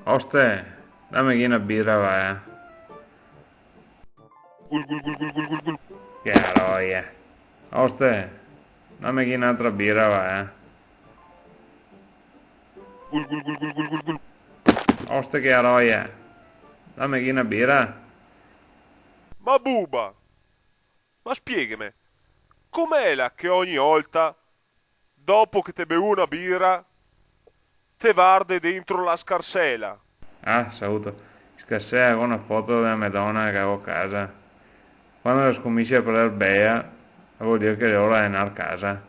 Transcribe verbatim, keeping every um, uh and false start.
Oste, dame chi na bira, va, eh. Gul, gul, gul, gul, gul, gul, gul. Che roia. Oste, dame chi n'altra bira, va, eh. Gul, gul, gul, gul, gul, gul, gul. Oste, che roia. Dame chi na bira. Ma buba, ma spiegheme, com'ela che ogni olta, dopo che te bevu na bira, te varde dentro la scarsela? Ah, saluto. Scarsela, go na foto dela me dona che go casa. Quando la scominsia a parlar bea, vol dir che l'è ora de ndar casa.